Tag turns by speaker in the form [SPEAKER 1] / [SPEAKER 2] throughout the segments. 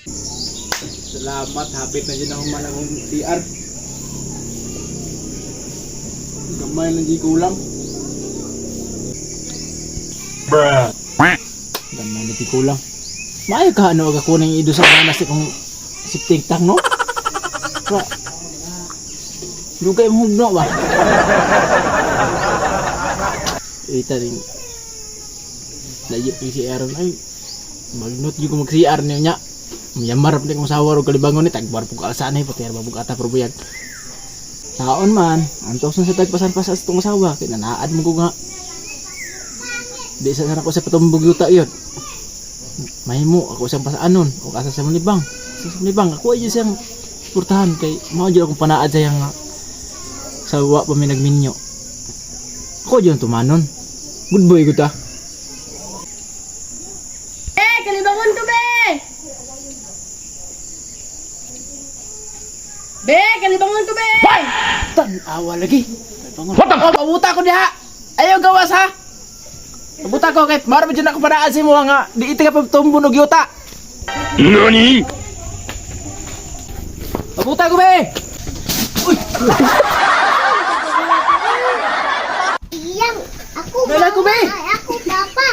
[SPEAKER 1] Salamat, hapit na dyan ako man akong CR. Gamay lang di kulang.
[SPEAKER 2] Bruh.
[SPEAKER 1] Gamay na di kulang. Maayo ka ano aga kuning ido sa banas kung septic tank no? Ra. Dugay mo hugno ba? Ita rin. Layo yung CR ay. Magnot yung ko mag CR niyo nya. Miyamar pa kong sawar og kalibangon ni tagbar pug alsaan ay pati ba bugata pero buyag. Taon man, antos na sa tagpasan-pasan sa itong asawa kay nanaad mo ko nga. Di sa sana ko sa patumbog yuta yun. Mahimo ako siyang pasaanon o asa sa manibang. Sa manibang ako ay siyang purtahan kay mao jud akong panaad sa iyang sa wa pa mi nagminyo. Ako jud ang tumanon. Good boy ko ta.
[SPEAKER 3] Eh, kalibangon ko, be! Be, kalibangon ko, be!
[SPEAKER 1] Tan awa lagi. What the? Oh, pabuta ko diha. Ayaw gawas ha. Pabuta ko kay mara jud ako panaad sa imo nga di iti ka pagtumbo og yuta.
[SPEAKER 2] NANI?
[SPEAKER 1] Pabuta ko be. Uy,
[SPEAKER 4] Iyang, ako
[SPEAKER 1] Dala ko, be.
[SPEAKER 4] Ay, ako papa.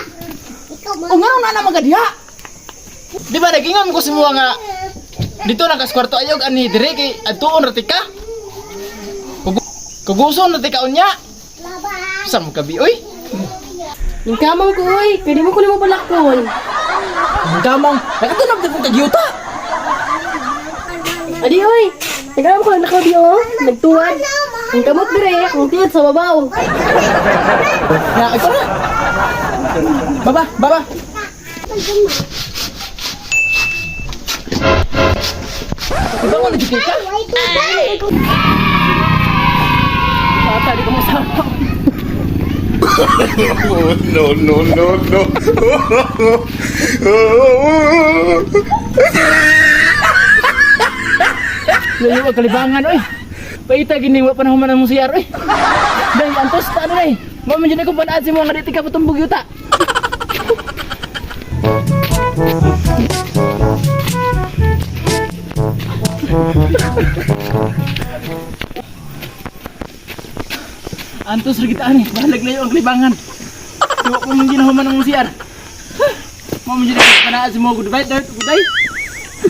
[SPEAKER 4] Ikaw
[SPEAKER 1] o ngano na naman ka diha? Di ba nagingon ko sa imo nga dito na kas kwarto ayaw ani dire kay adtuon ra tika. Kuguson ra tika unya.
[SPEAKER 4] Baba.
[SPEAKER 1] Sa mo kabi oy.
[SPEAKER 3] Yung kamang ko, oy. Pwede mo ko nimo palakon.
[SPEAKER 1] Ang kamang nakatunog na kong kagyuta.
[SPEAKER 3] Adi, oy. Nagkaroon ko lang nakabi, oh. Nagtuwad. Ang kamot dire, akong tiyad sa babaw.
[SPEAKER 1] Na ito na. Baba, baba. Iba mo nagkikita ka?
[SPEAKER 4] Ay, ko.
[SPEAKER 1] Bata, di ko masama.
[SPEAKER 2] No, no, no, no.
[SPEAKER 1] Layo ang kalibangan, oy. Paita gini, wa pa na human ang CR, oy. Day, antos ta ano day. Mo man dyan ako panaad si mo nga di ka patumbog yuta. Antos ra kita ani, bahalag layo ang kalibangan. Wa pa man ginahuman ang CR. Mo man dyan ako panaad si mo goodbye, day, goodbye.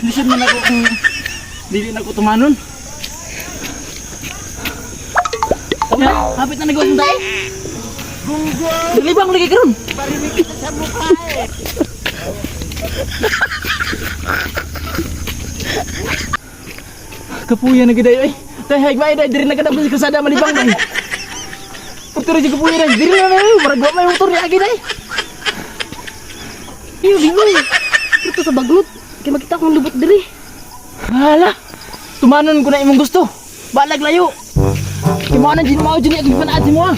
[SPEAKER 1] Lisod man ako kung dili na ko tumanon. Ya, hapit na nagawa tayo. Naglibang lagi karon. Kapuya na gid ay. Tay hay bay day diri na kada sa kasada malibang day. Pagturo si kapuya na diri na na murag wa may motor ni agi day.
[SPEAKER 3] Iyo, di, oy. Dito sa bagnot. Kaya makita akong lubot dire.
[SPEAKER 1] Hala. Tumanon ko na imong gusto. Balag layo. Kay mo na jin mao jin akong panaad si mo. Ah.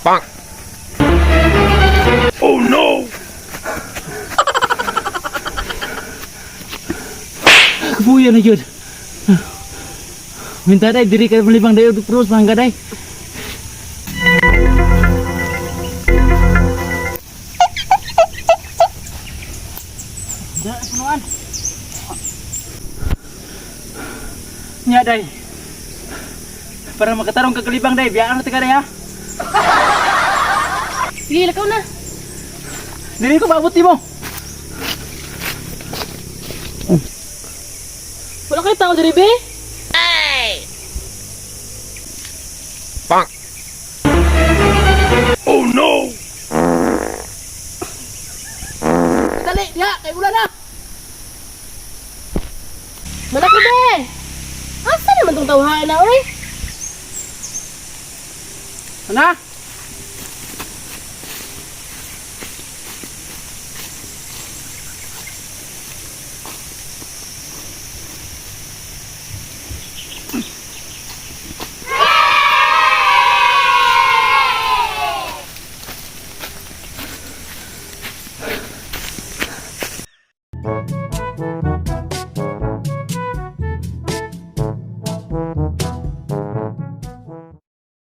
[SPEAKER 2] Bonk. Oh no!
[SPEAKER 1] Kapuya na yun. Minta day, diri ka malibang dayo, pros, mangga day. Diyan, punuan. Nya day. Para makatarong kakalibang day, biyaan na ka day ha.
[SPEAKER 3] Sige, lakaw na.
[SPEAKER 1] Diri ko maabot mo.
[SPEAKER 3] Wala kayo tao dire, be?
[SPEAKER 2] Bonk. Oh no!
[SPEAKER 1] Dali, diha, kay ulan na.
[SPEAKER 3] Malaki, be! Asa naman tong tawhana, oy?
[SPEAKER 1] Ana?